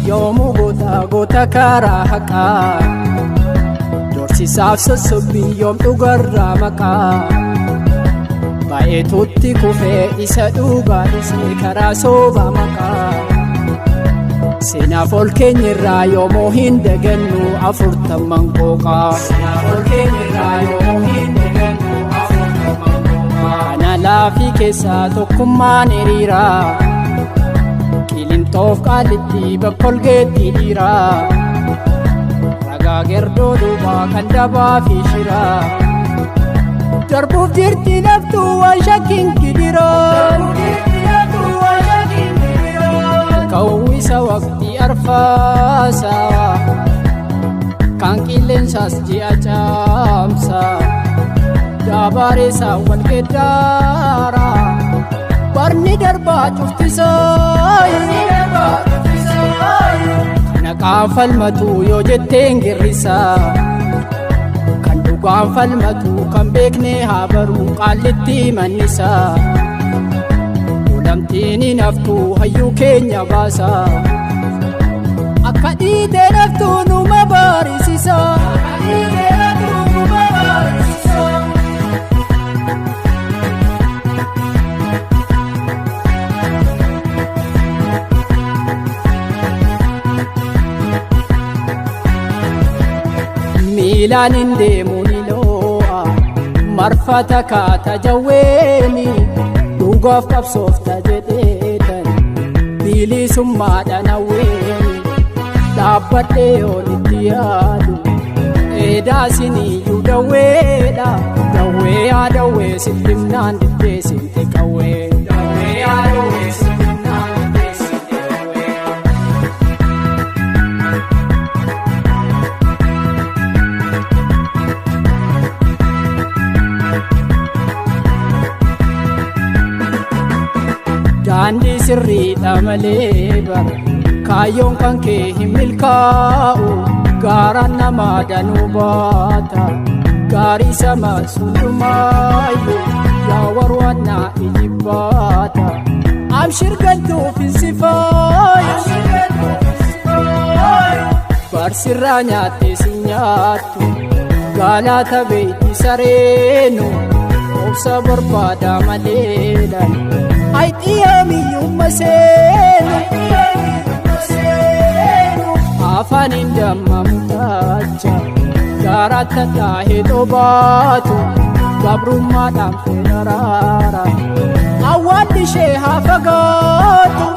Yoomuu goota goota karaa haqaa dorsisaaf sossobbii yoom dhugarraa maqaa baay'eetutti kufee isa dhugaa dhisee karaa sooba maqaa seenaaf ol keenyarraa yoomuu hin dagannu 40 qooqaa seenaaf ol keenyarraa yoomuu hin dagannu 40 qooqaa kana laafii keessaa tokkummaan hiriiraa. Qilintoof qaalitti bakkolgeetti dhiiraa ragaa gerdoo duubaa kan dabaa fi shiraa darbuuf jirti laftuu waan shakkiin gidiraa kawwisa waqtii arfaasaa kan qilleensaas ji'a caamsaa daabareessaa wal geddaaraa. Barni darbaa cuftisaa kana qaanfalmatu yoo jetteen girrisaa kan dhugaan falmatu kan beekne haa baruu qaallitti mannisaa olamtiin hin haftuu hayyuu keenya baasaa akka dhiitee naftuu numa baarisisaa. Miilaan hin deemu ni loo'a marfata kaata jawweeni dhugaaf qabsoofta jedheetan bilisummaadhaan hawweeni dhaabbadhee olitti yaadu eedaa siniyyuu dawweedha dawwee yaa dawwee sitti himnaan diddee sitti qawwee dawwee yaa dawwee sitti himnaan diddee sitti qawwee. Daandii sirriidha malee bara kaayyoon kan kee hin milkaa'u gaaraan namaa danuu baata gaarii sama sundumaayyuu yaa warwaannaa ijibbaata amshir galtuuf hin sifaayu barsirraa nyaattee si nyaattu galaata beeyti sareenu obsa barbaada maleedhaan. Ayxiyaamiyyumma seenu afaan hin dammamu taacha gaaraatti taahee dhobaatu gabrummaadhaan fedharaara awwaalli ishee haa fagaatu.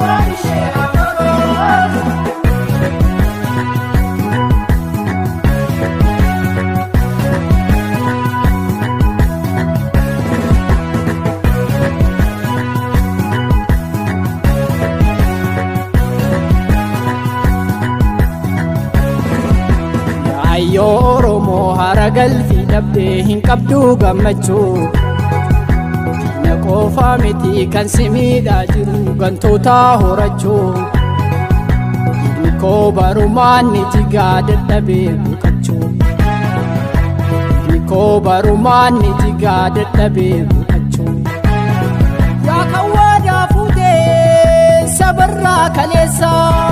Yaayyoo Oromoo hara galfii dhabdee hin qabduu gammachuu na qofaa miti kan si miidhaa jiru gantoota horachuu koo barumaan ni jigaa dadhabee buqachuu koo barumaan ni jigaa dadhabee buqachuu yaa kan waadaa fuutee sabarraa kaleessaa.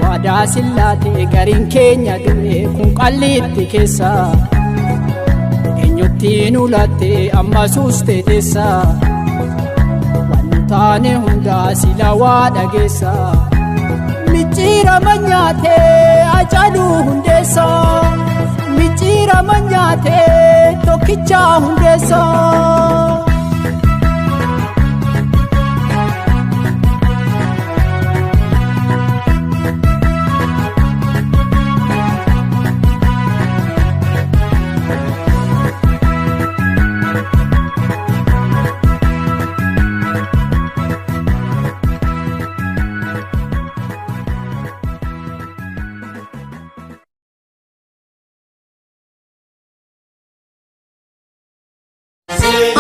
Waadaa sillaatee gariin keenya du'e kun qalliitti keessa eenyutti nu laattee amma suustee teessa waan nu taane hundaa sila waa dhageessa micciirama nyaatee Hacaaluu Hundeessa micciirama nyaatee Tokkichaa Hundeessa.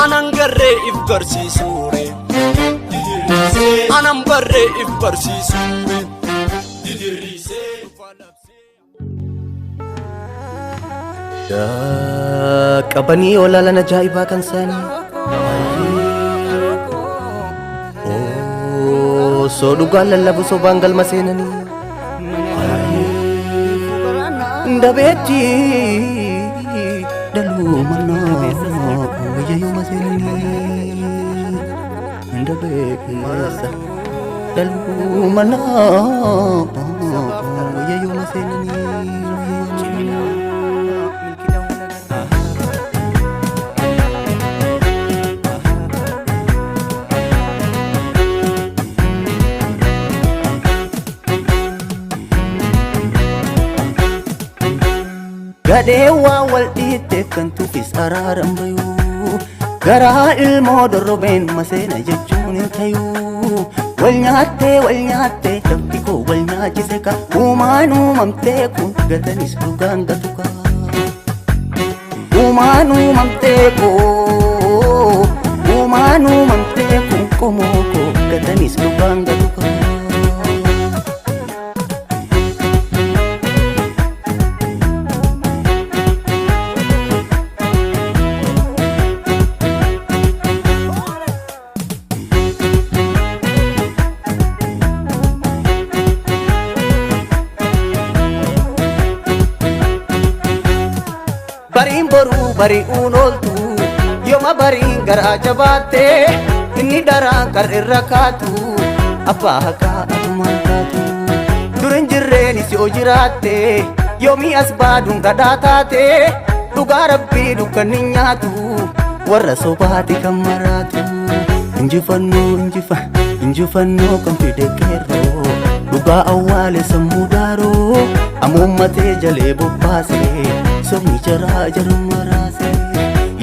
Anan garree if garsiisuure. Anan barree if barsiisuure. Qabanii olaalan ajaa'ibaa kan isaanii. Osoo dhugaan lallabu sobaan galma seenanii. Dabeetti dhaluu mannaa wayyayyuma seenanii. Dabeessa dhaluu mannaa wayyayyuma seenanii. Gadhee waa wal dhiitteef kan tuufis araaran bayuu. Garaa ilmoo dorrobeen maseena jechuun hin tayuu. Wal nyaattee wal nyaattee lafti koo wal nyaachise ka. Uumaan uumamtee kun gatanis dhugaan gatu ka. Uumaan uumamtee koo uumaan uumamtee kun qomoo koo gatanis dhugaan gatu ka. Bariin boruu bari'uun ooltu yooma bariin garaa jabaattee inni daraan kar irra kaatu abbaa haqaa atumaan taatu. Dur hin jirreen si oo jiraatte yoomii as baaduun kadhaa taate dhugaa rabbii dukkanni nyaatu warra sobaati kan maraatu. Injifannoo injifa injifannoo kan fide qeerroo dhugaa awwaale sammuu daaroo amuummatee jalee bobbaase sobni jaraa jaruma raase.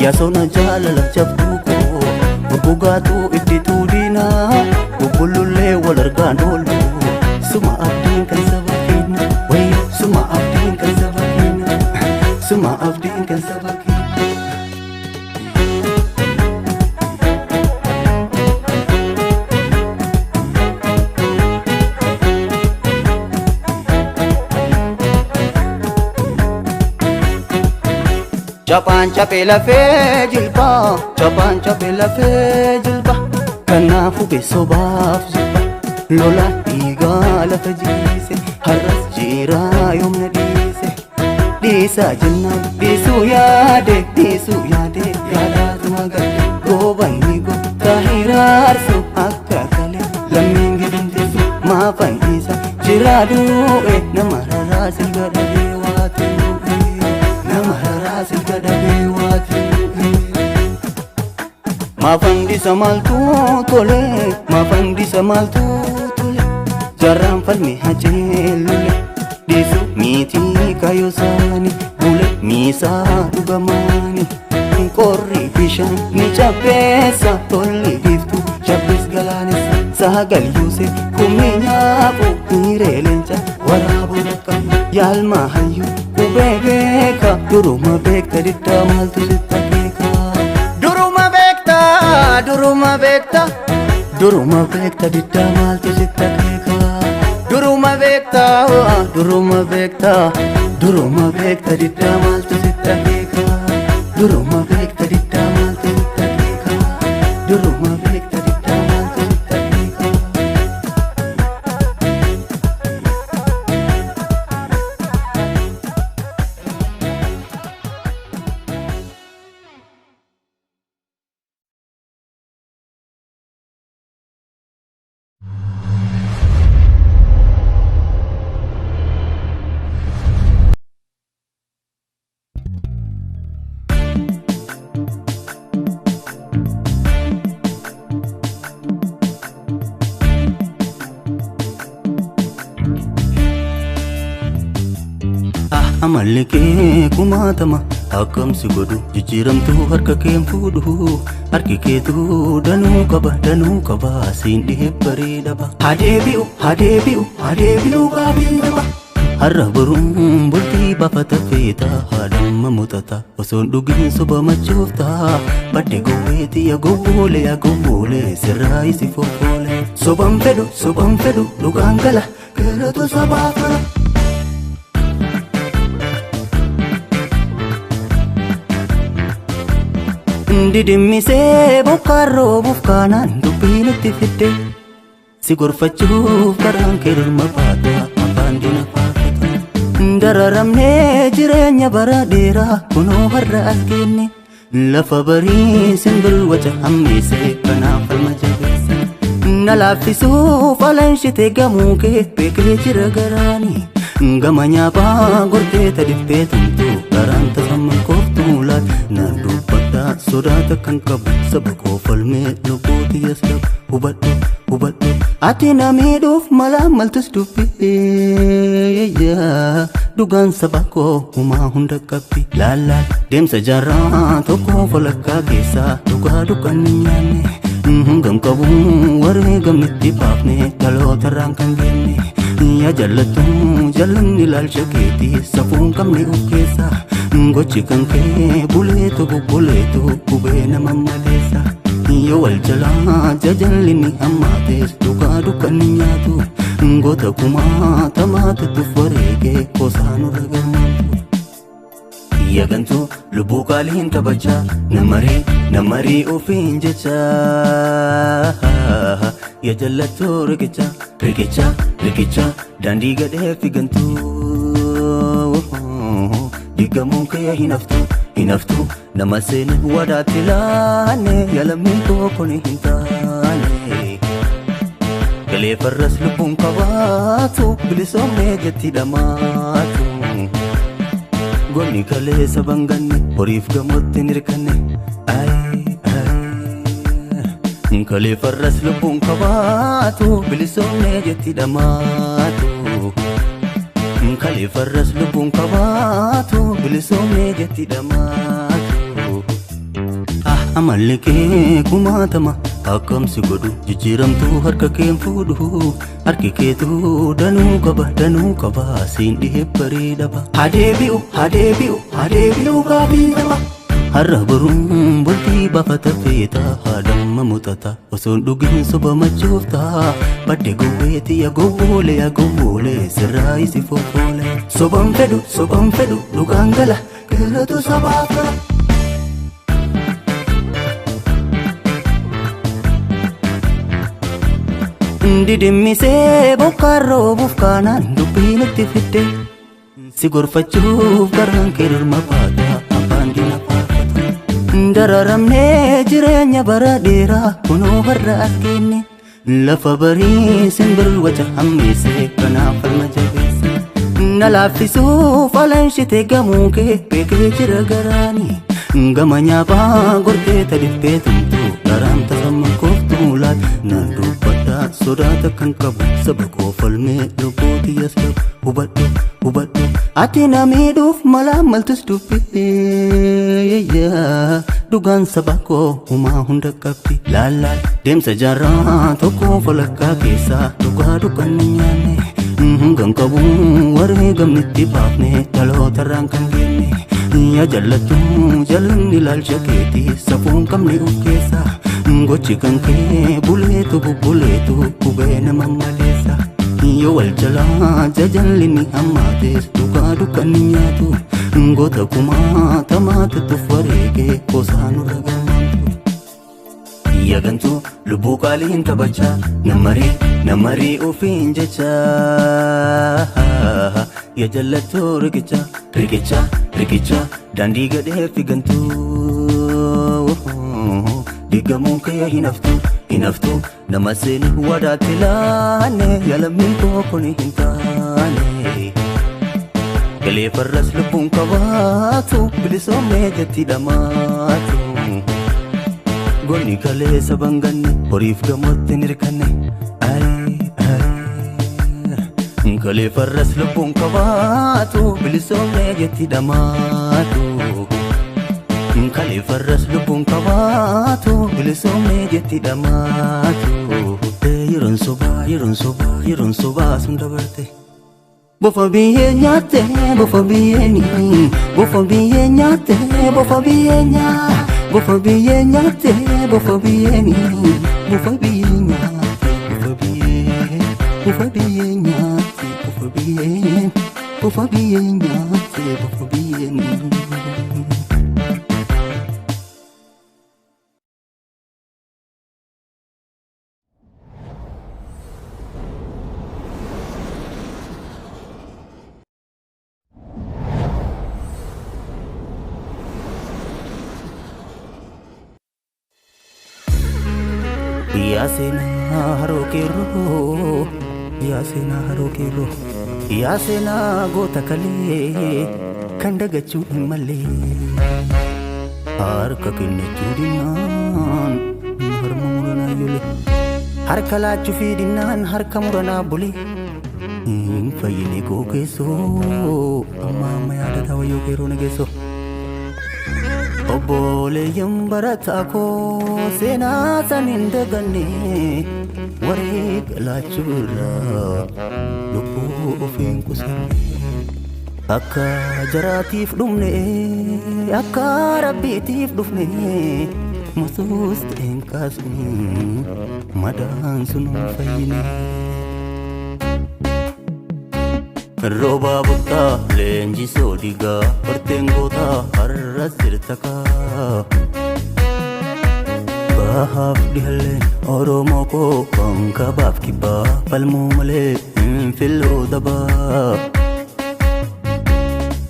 Yaa sona jaalala jabduu koo gurgugaatuu ittituu diinaa bubbulullee wal argaan oolu suma abdiin kan saba keenya wayyo suma abdiin kan saba keenya suma abdiin kan saba keenya. Capaan caphee lafee jilbaa, capaan caphee lafee jilba, kanaafuu beesobaaf jilba. Lola dhiigaa lafa jiise, har'as jiraa yoomna dhiise. Dhiisaa jennaan dhiisuu yaade, dhiisuu yaade, yaadaatu magadde. Goobanni goota hiraarsu akka kalee lammiin gidumteessu maafan dhiisa. Jiraa du'e nama raraas ilga dhabee waa tu'e. Nama raraas ilga dhabee waa tu'e. Maafandisa maaltu tole, maafandisa maaltu tole, jarraan falme haceelule, dhiisu miitii kaayoo isaanii, bule miisaa dhugamaani. Qorri bishaan ni cabbeessa, tolli biiftuu cabbees galaanessa, sagal yuuse kumni nyaafu, hiiree leenca waraabuu dhaqqabu, yaalma hayyuu qubee beeka, duruma beekta diddaa maaltu sitti akeeka. Duruma beekta, duruma beekta, duruma beekta diddaa maaltu sitti akeeka. Duruma beekta, duruma beekta, duruma beekta diddaa maaltu sitti akeeka. Duruma beekta diddaa maaltu sitti akeeka. Duruma beekta diddaa maaltu sitti akeeka. Amalli kee kumaatama akkamsi godhu jijjiiramtuu harka keen fuudhu harki keetuu danuu qaba danuu qaba siin dhihee bareedaba. Hadeebi'u hadeebi'u hadeebi'u gaafiin qaba. Har'a boruun bultii baafata feeta haadhamma mutata osoon dhugiin soba machoofta badde gowweeti yaa gowwoole yaa gowwoole sirraa isi foffoole soban fedhu soban fedhu dhugaan gala galatu sabaaf tola. Didimmisee bokkaan roobuuf kaanaan dubbiin itti fidde si gorfachuuf karaan kee durma baata afaan dina faafata. Dararamnee jireenya bara dheeraa kunoo har'a as geenne lafa barii simbirwaca hammeesse kanaaf falma jabeesse. Na laaffisuuf alanshite gamuu kee beekee jira garaani gama nyaaphaa gortee tadiftee tumtu garaan tasamman kooftuu laat naan dubbadhaa sodaata kan qabu saba koo falmee lubbuuti as dhabu hubadhu hubadhu ati na miidhuuf mala maltus dubbii dhugaan saba koo humaa hunda qabdi laallaal deemsa jaarraa tokko walakkaa keessaa dhugaa dukkan hin nyaanne hangam qabu wareegamnitti baafne dhalootarraan kan geenne yaa jallattu jallanni ilaalcha keetii safuun qabne of keessa gochi kan kee buleetu bubbuleetu gubee nama maleessa yoo wal jalaa jajalli ni hammaates dhugaa dukkan ni nyaatu goota kumaa tamaatu tuffareegee kosaa nurra galmaantu. Yagantuu lubbuu qaaliin taphachaa namarii ofiin jecha yaa jallattuu riqicha riqicha riqicha daandii gadhee figantuu diigamuun kee hin haftu hin haftu nama seene wadaatti laane yalamii koo kuni hin taane galee farras lubbuun qabaatu bilisoomnee jetti dhamaatu. Gonni kaleessa banganne horiif gamootti hin hirkanne kalee farras lubbuun qabaatu bilisoomnee jetti dhamaatu. Kalee farras lubbuun qabaatu bilisoomnee jetti dhamaatu. Amalli kee kumaatama akkamsi godhu jijjiiramtuu harka keen fuudhu harki keetuu danuu qaba danuu qaba siin dhihee bareedaba. Hadeebi'u hadeebi'u hadeebi'u gaabii qaba. Har'a boruun bultii baafata feeta haadhamma mutata osoon dhugiin soba machoofta badde gowweeti yaa gowwoole yaa gowwoole sirraa isi foffoole soban fedhu soban fedhu dhugaan gala galatu sabaaf tola. Didimmisee bokkaan roobuuf kaanaan dubbiin itti fidde si gorfachuuf garaan kee durma baata afaan dina faafata. Dararamnee jireenya bara dheeraa kunoo har'a as geenne lafa barii simbirwaca hammeesse kanaaf falma jabeesse. Na laaffisuuf alanshite gamuu kee beekee jira garaani gama nyaaphaa gortee tadiftee tumtu garaan tasamman kooftuu laat naan dubbadhaa sodaata kan qabu saba koo falmee lubbuuti as dhabu hubadhu hubadhu ati na miidhuuf mala maltus dubbii dhugaan saba koo humaa hunda qabdi laallaal deemsa jaarraa tokko walakkaa keessaa dhugaa dukkan hin nyaanne hangam qabu wareegamnitti baafne dhalootarraan kan geenne yaa jallattu jallanni ilaalcha keetii safuun qabne of keessa gochi kan kee buleetu bubbuleetu gubee nama maleessa yoo wal jalaa jajalli ni hammaates dhugaa dukkan ni nyaatu goota kumaa tamaatu tuffareegee kosaa nurra galmaantu. Yagantuu lubbuu qaaliin taphachaa namarii ofiin jecha yaa jallattuu riqicha riqicha riqicha daandii gadhee figantuu diigamuun kee hin haftu hin haftu nama seene wadaatti laane yalamii koo kuni hin taane galee farras lubbuun qabaatu bilisoomnee jetti dhamaatu. Gonni kaleessa banganne horiif gamootti hin hirkanne kalee farras lubbuun qabaatu bilisoomnee jetti dhamaatu. Kalee farras lubbuun qabaatu bilisoomnee jetti dhamaatu. Yeroon sobaa yeroon sobaa yeroon sobaa sun dabarte. Bofa biyyee nyaatte bofa biyyeeni, bofa biyyee nyaatte bofa biyyee nyaa, bofa biyyee nyaatte bofa biyyeeni, bofa biyyee nyaatte bofa biyyee, bofa biyyee nyaatte bofa biyyee, bofa biyyee nyaatte bofa biyyeeni. Yaa seenaa haroo qeerroo, yaa seenaa haroo qeerroo, yaa seenaa goota kalee kan dagachuu hin malle. Harka kennachuu dinnaan harma muranaa ijoollee, harka laachuu fi dinnaan harka muranaa bule. Hin fayyine koo keessoo amma amma yaadataa wayyoo qeerroo na geessoo. Obboleeyyan barataa koo seenaa san hin daganne, wareega laachuu irraa lubbuu ofiin qusanne. Akka jaraatiif dhumne, akka rabbiitiif dhufne, masuus ta'een kaasne madaan sun hin fayyine. Roobaa buttaa leenjisoo digaa horteen gootaa har'as jirta kaa. Bahaaf dhihalleen Oromoo koo kan kabaaf kibbaa falmuu malee hin filluu dabaa.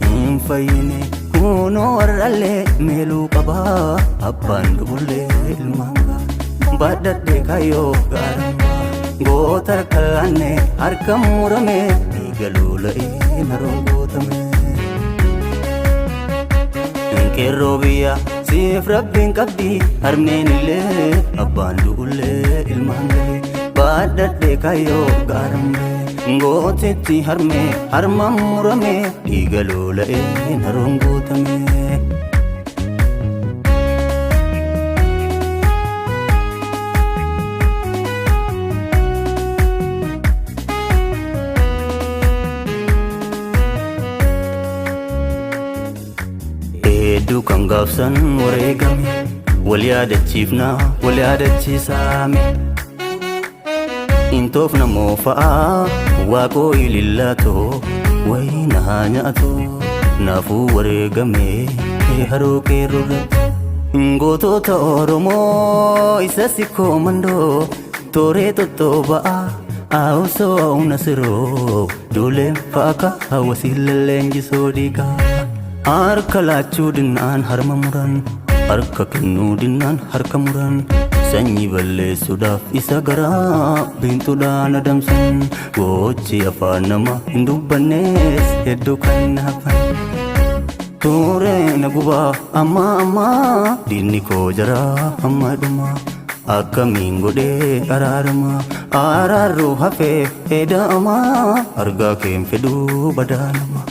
Hin fayyine kunoo warrallee meeluu qabaa, abbaan dubullee ilmaan gaa baadhadhee kayyoo gaarummaa goota harka laanne harka murame dhiiga lola'ee naroon gootame. Qeerroo biyya siif rabbiin qabdi harmeen illee, abbaan du'ullee ilmaan galee baadhadhee kayyoo gaarummaa gootitti harmee harma murame dhiiga lola'ee naroon gootame. Hedduu kan gaafsan wareegame, wal yaadachiifnaa wal yaadachiisaame. Intoofna moofa'aa waaqoo ilillatoo wayina haa nyaatu naafuu wareegame haroo qeerroo irratti. Gootota Oromoo isa sikkoo mandoo tooree tottoba'aa awusoo awuna siroo duuleen faaka hawwasiin leenjisoo dhiigaa. Harka laachuu dinnaan harma muran, harka kennuu dinnaan harka muran, sanyii balleessuudhaaf isa garaa biintuudhaan adamsan, gochi afaan nama hin dubbannees hedduu kan hafan. Turee na gubaa amma amma diinni koo jaraa amma dhuma, akkamiin godhee araarama araarruu hafee eda'ama argaa keen fedhuu badaanama.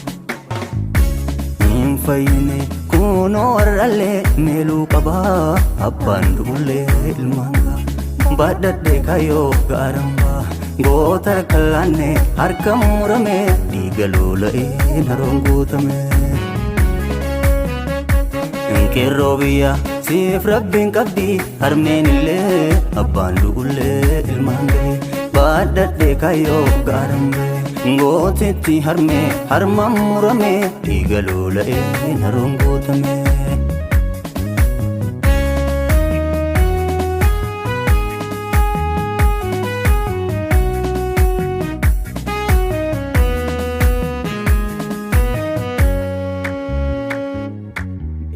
Hin fayyine kunoo warrallee meeluu qabaa, abbaan du'ullee ilmaan gaa baadhadhee kayyoo gaarambaa goota harka laanne harka murame dhiiga lola'ee naroon guutame. Qeerroo biyya siif rabbiin qabdi harmeen illee, abbaan du'ullee ilmaan galee baadhadhee kayyoo gaarambee gootitti harmee harma murame dhiiga lola'ee naroon guutame.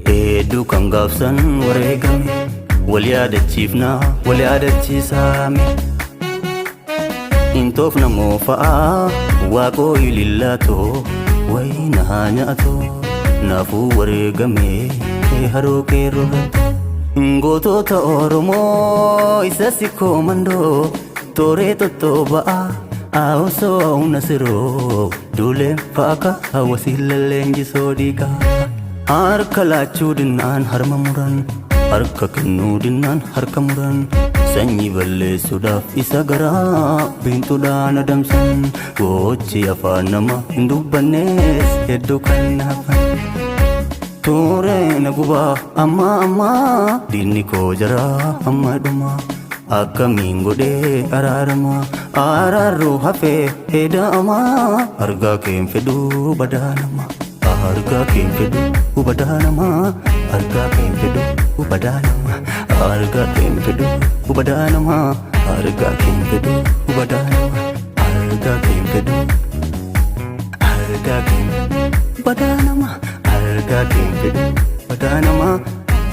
Hedduu kan gaafsan wareegame, wal yaadachiifnaa wal yaadachiisaame. Intoofna moofa'aa waaqoo ilillatoo wayina haa nyaatu naafuu wareegame haroo qeerroo irratti. Gootota Oromoo isa sikkoo mandoo tooree tottoba'aa awusoo awuna siroo duuleen faaka hawwasiin leenjisoo dhiigaa. Harka laachuu dinnaan harma muran, harka kennuu dinnaan harka muran, Sanyii balleessuudhaaf isa garaa biintuudhaan adamsan, gochi afaan nama hin dubbannees hedduu kan hafan. Ture na gubaa amma amma diinni koo jaraa amma dhuma, akkamiin godhee araarama, araarruu hafee heda'ama, argaa keen fedhuu badaanama, argaa keen fedhuu badaanama, argaa keen fedhuu badaanama, argaa keen fedhuu badaanama, argaa keen fedhuu badaanama, argaa keen fedhuu, argaa keen badaanama, argaa keen fedhuu badaanama,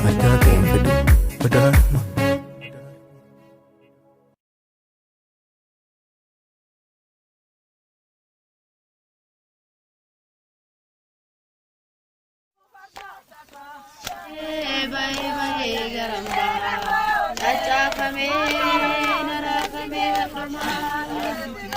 argaa keen fedhuu badaanama. Bahee bahee garambaa cacaafamee naraafamee hadhumaa.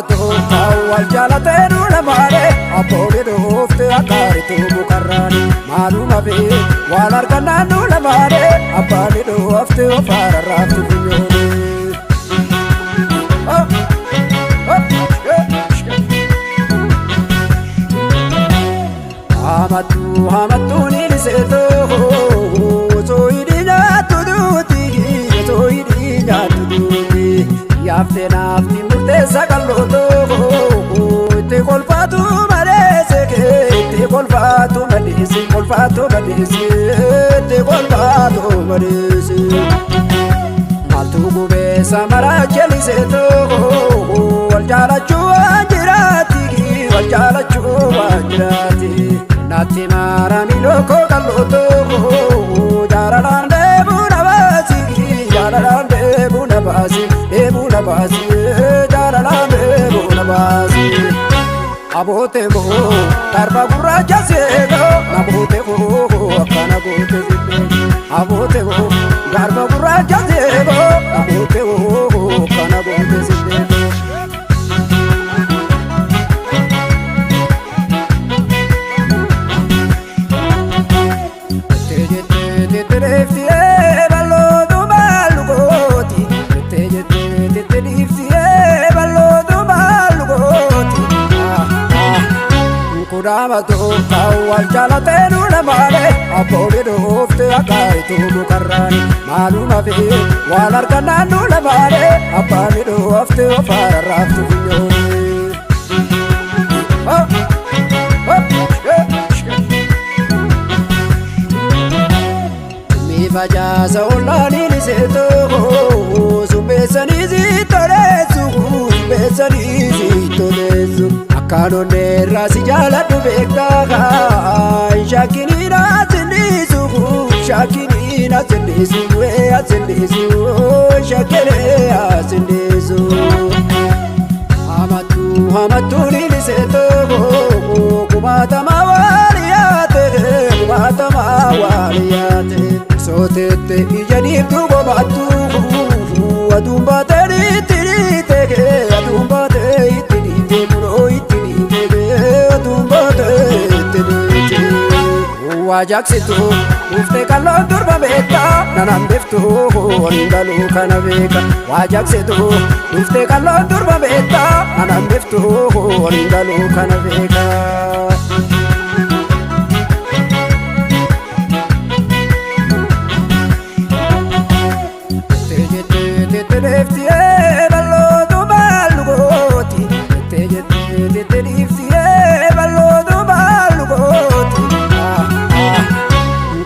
Kudhaamatu wal jaalatee duula malee abboonni dhuufte akkaaritu mukarraani maaluma fi waan argannaan duula malee abbaani dhuufte ofaara raaftu funyooni. Hamattu hamattu ni liseetoo osoo hidhii nyaattu duuti osoo hidhii nyaattu duuti yaaftee naafti murteessa qal'ootoo itti kolfaatu malee seekee itti kolfaatu malee kolfaatu malee itti kolfaatu malee. Maaltu gubee samara jeliseetoo wal jaalachuu waan jiraati wal jaalachuu waan jiraati. Naatti maarami lookoo qal'ootoo jaalalaan deemuu na baasi jaalalaan deemuu na baasi deemuu na baasi jaalalaan deemuu na baasi. Abootee koo garba gurraacha seekoo namootee koo akkana gootee sibbee. Abootee koo garba gurraacha seekoo namootee koo akkana gootee sibbee. Kudhaamatu wal jaalatee duula malee abboonni dhuufte akkaaritu mukarraani maaluma fi waan argannaan duula malee abbaani dhuufte ofaara raaftu funyooni. Mi facaasa ollaanii liseetoo summeessanii si toleessu summeessanii si toleessu. Akkaanonni irraa si jaaladhu beektaa shakkiniin asinniisu shakkiniin asinniisu asinniisu shakkinee asinniisu. Hamattu hamattu ni liseetoo kumaatama waaliyaate kumaatama waaliyaate sooteette ija diimtuu gobaattu aduun baatee itti dhiite aduun baatee itti dhiite kunoo itti dhiite aduun baatee itti dhiite. Waa jaaksitu dhuftee qalloon durba beektaa nanaan biftu waliin galuu kana beeka. Waa jaaksitu dhuftee qalloon durba beektaa nanaan biftu waliin galuu kana beeka.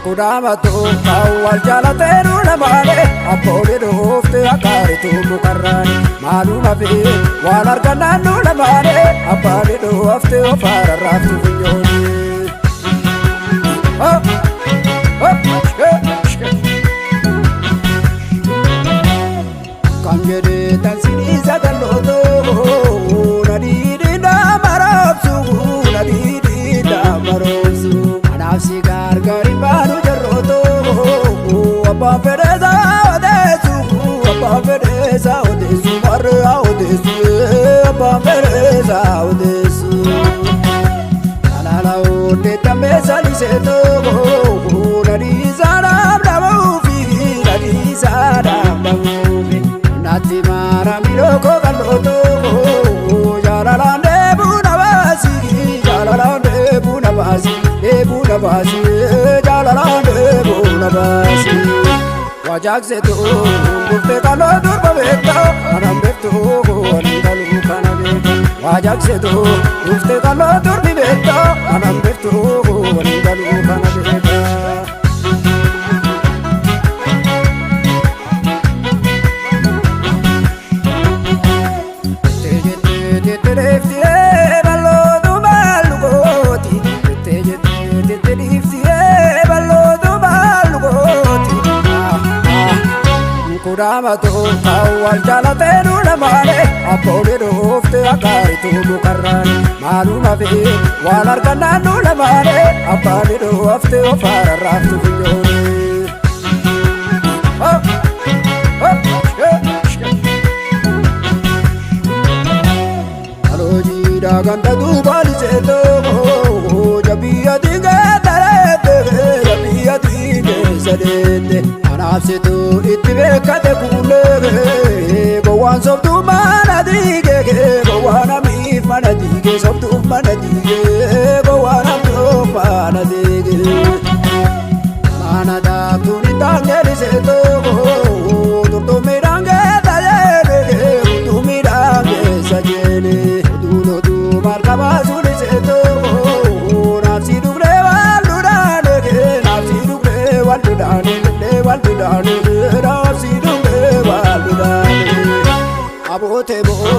Kudhaamatu wal jaalatee duula malee abboonni dhuufte akkaaritu mukarraani maaluma fi waan argannaan duula malee abbaani dhuufte ofaara raaftu funyooni. Kan jedhee tan siniisa gallootoo na dhiidhi maroomsu na dhiidhi maroomsu anaaf si gargaari baanu jarrootoo abbaan fedheesaa odeessu abbaan fedheesaa odeessu warra odeessu abbaan fedheesaa odeessu. Alaala odeeffamee liseetoo na dhiisaa dhaabdamuufi na dhiisaa dhaabdamuufi. Naatti maarami lookoo qal'ootoo jaalalaan deemuu na baasi jaalalaan deemuu na baasi deemuu na baasi jaalalaan deemuu na baasi. Waa jaaksitu dhuftee qal'oo durba beektaa kanaan beektu waliin galuu kana beeka. Waa jaaksitu dhuftee qal'oo durbi beektaa kanaan beektu waliin galuu kana beeka. Kudhaamatu wal jaalatee duula malee abboonni dhuufte akkaaritu mukarraani maaluma fi waan argannaan duula malee abbaani dhuufte ofaara raaftu funyooni. Diidaa ganda duubaan seetoo jabiyya diigee tareete jabiyya diigee sadeete. Anaaf situ itti beekate kuulee gowwaan sobtuu mana diigee gowwaan amiif mana diigee sobtuuf mana diigee gowwaan amtuuf mana diigee. Mana daaktuun hin taangee seetoo turtumiidhaan keessa jeelee turtumiidhaan keessa jeelee oduun oduu maal qabaasuun seetoo naafsi dhugnee waan dhugaanee naafsi dhugnee waan dhugaanee waan dhugaanee naafsi dhugnee waan dhugaanee. Aboote boo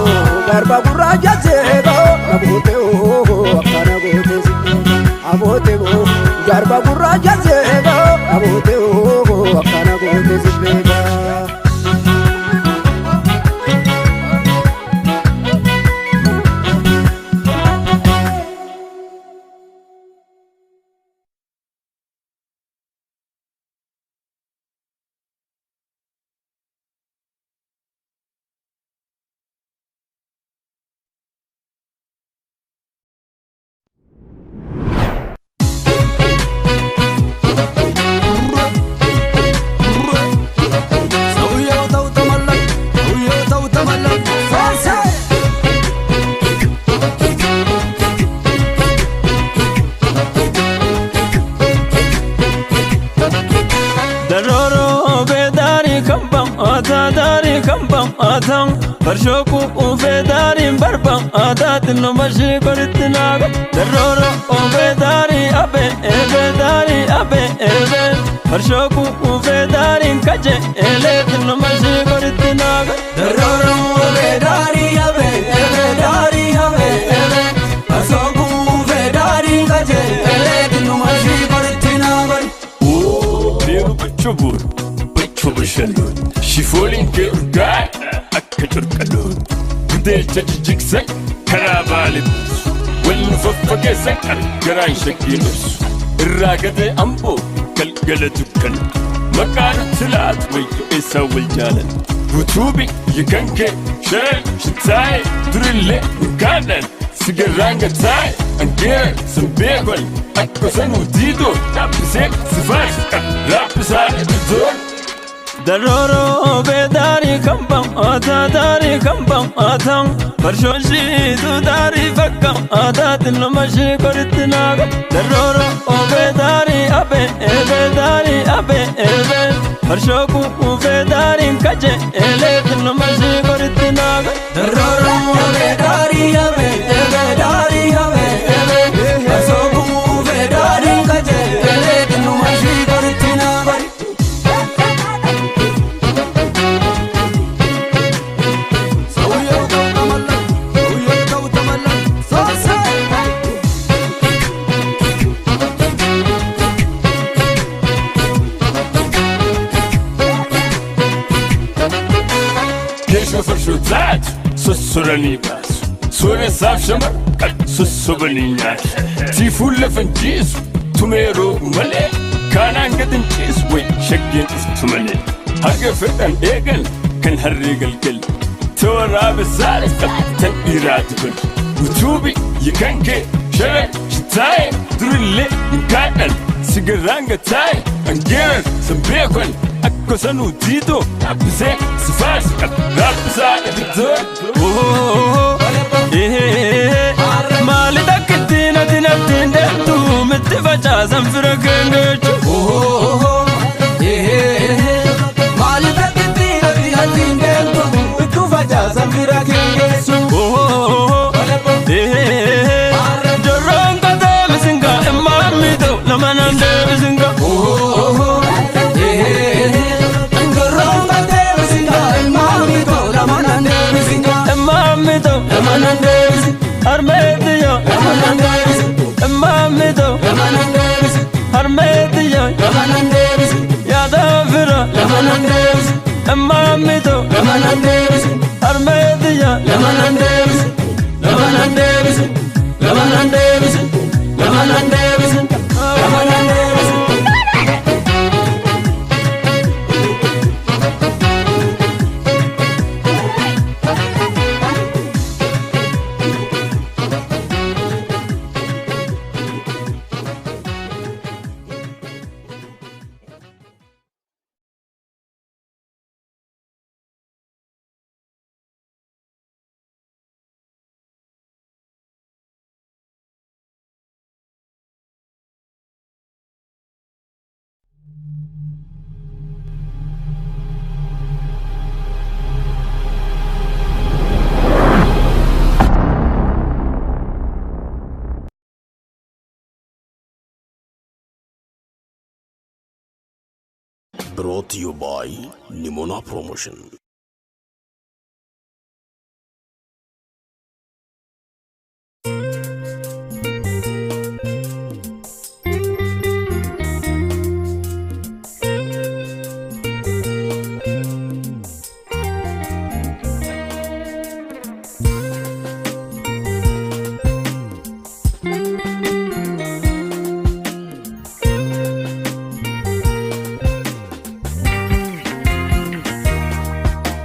garba gurraacha seekoo aboote oo akkana goote sikkoo aboote boo garba gurraacha seekoo aboote oo akkana goote sikkoo. Daroro bedari kambam ata dari kambam atam Farshoku bedari barbam ata tinno mashi koritinaga Daroro bedari abe bedari abe ebe Farshoku bedari kaje ele tinno mashi koritinaga Daroro bedari abe bedari abe ebe Farshoku bedari kaje ele tinno mashi koritinaga Chubur, chubushalur, shifolin ke urgai, akka curqalur, gudeelcha jijjigsan karaa baalee wal nu faffageessan garaan shakkii ibsu, irraa gadee amboo galgala dukkan, maqaa nutti laatu wayyo eessaa wal jaalan, guutuu biyya kan kee sharan shitaa'e durillee urgaadhaan sigarraan gataa'e angeera san beekon akka sanuu diidoo dhaabbisee si faarsa raabbisaa iddoon. Daroro bedari kambam ata dari kambam atam Farshoshi tu dari fakkam ata tinno mashi koritinaga Daroro bedari abe bedari abe ebe Farshoku bedari kaje ele tinno mashi koritinaga Daroro bedari abe bedari abe ebe Farshoku bedari kaje ele tinno mashi koritinaga Keessa farshoo taatu sossoranii baasu. Sooressaaf shamar sossobanii nyaatu. Tiifuun lafa hin ciisu tumee roobu malee. Kaanaan gad hin ciisu wayi shaggeen dhuftu malee. Haga fedhan eegan kan harree galgal. Toora tan dhiiraa dubar. Utuu biyya kan kee sharan shitaa'e durillee hin kaadhan. Sigarraan gataa'e angeeran san beekon akka sanuu diidoo dhaabbisee si faarsa raabbisaa iddoon. Maali takkitti natti natti deemtu mitti facaasan fira kengeechu. Maali takkitti natti natti deemtu mitti facaasan fira kengeessu. Jorroon katee misinga immaan miidhoo nama nan deebisinga. Jorroon katee misinga immaan miidhoo nama nan deebisinga. Immaan miidhoo nama nan deebisi. Harmeetiyo nama nan deebisi. Immaan miidhoo nama nan deebisi. Harmeetiyo nama nan deebisi. Yaada fira nama nan deebisi. Immaan miidhoo nama nan deebisi. Harmeetiyo nama nan deebisi. Nama nan deebisi. Nama nan deebisi. Nama nan deebisi. Nama nan deebisi. Brought to you by Nimona Promotion.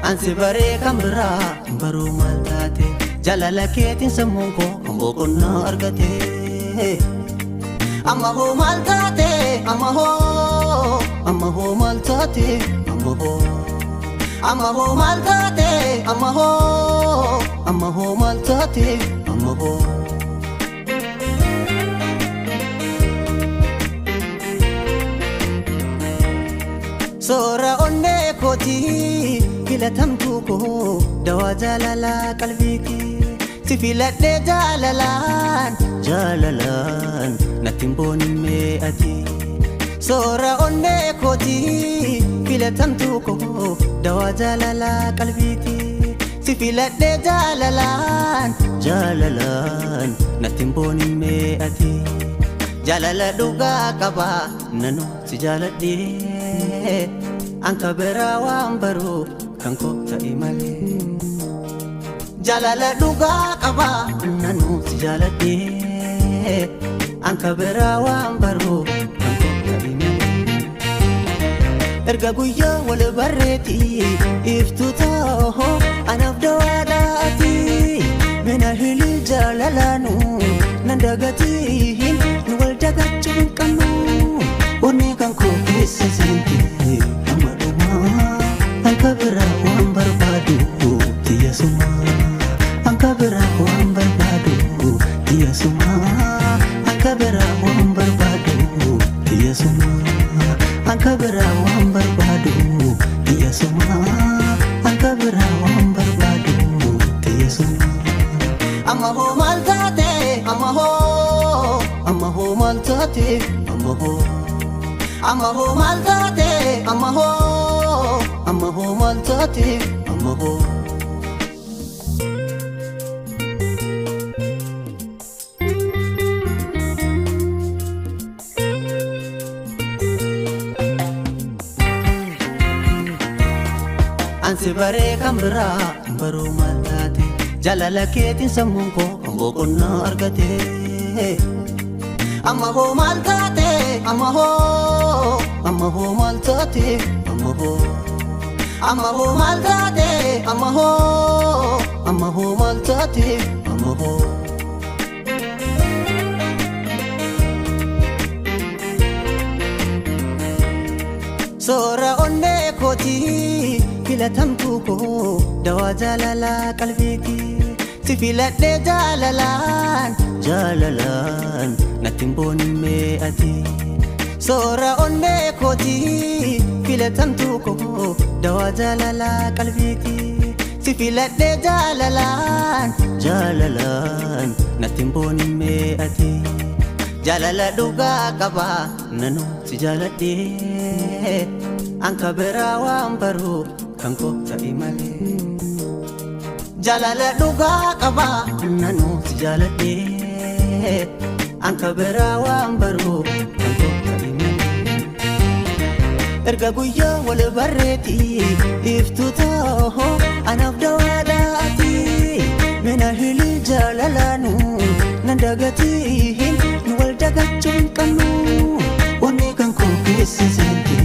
Ansi baree kan biraa baruu maal taate, jaalala keetiin sammuun koo boqonnaa argate. Amma hoo maal taate, amma hoo, amma hoo maal taate, amma hoo, amma hoo maal taate, amma hoo, amma hoo maal taate, amma hoo. Soora onnee kootii filatamtuu koo, dawaa jaalalaa qalbiiti, si filadhee jaalalaan, jaalalaan natti hin boonimmee ati. Soora onnee kootii filatamtuu koo, dawaa jaalalaa qalbiiti, si filadhee jaalalaan, jaalalaan natti hin boonimmee ati. Jaalala dhugaa qaba nanu si jaaladhee, anka biraa waan baruu kan koo ta'e malee. Jaalala dhugaa qaba nanu si jaaladhee, anka biraa waan baruu kan koo ta'e malee. Erga guyyaa wal barreeti iftu ta'oo anaaf dawaadhaati, mina hili jaalalaanu nan dagatiin, nu wal dagachuu hin qabnu. Onni kan koo keessa seente amma dhumaa, anka biraa waan barbaadu tiyya sumaa, anka biraa waan barbaadu tiyya sumaa, anka biraa waan barbaadu tiyya sumaa, anka biraa waan barbaadu tiyya sumaa, anka biraa waan barbaadu tiyya sumaa. Amma hoo maal taate, amma hoo, amma hoo maal taate, amma hoo, amma hoo maal taate, amma hoo, amma hoo maal taate, amma hoo. Ansi baree kan biraa baruu maal taate, jaalala keetiin sammuun koo boqonnaa argate. Amma hoo maal taate, amma hoo, amma hoo maal taate, amma hoo, amma hoo maal taate, amma hoo, amma hoo maal taate, amma hoo. Soora onnee kootii filatamtuu koo, dawaa jaalalaa qalbiiti, si filadhee jaalalaan, jaalalaan natti hin boonimmee ati. Soora onnee kootii filatamtuu koo, dawaa jaalalaa qalbiiti, si filadhee jaalalaan, jaalalaan natti hin boonimmee ati. Jaalala dhugaa qaba nanu si jaaladhee, anka biraa waan baruu kan koo ta'e malee. Jaalala dhugaa qaba nanu si jaaladhee, anka biraa waan baruu kan koo ta'e malee. Erga guyyaa wal barreeti iftu ta'oo anaaf dawaadhaati, mina hili jaalalaanu nan dagatiin, nu wal dagachuu hin qabnu. Onni kan koo keessa seente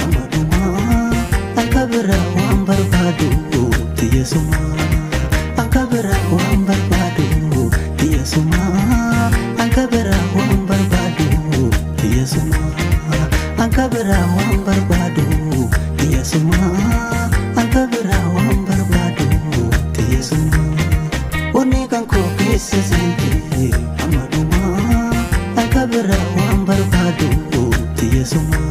amma dhumaa, anka biraa waan barbaadu tiyya sumaa, anka biraa waan barbaadu tiyya sumaa, anka biraa waan barbaadu tiyya sumaa, anka biraa waan barbaadu tiyya sumaa, anka biraa waan barbaadu tiyya sumaa. Onni kan koo keessa seente amma dhumaa, anka biraa waan barbaadu tiyya sumaa.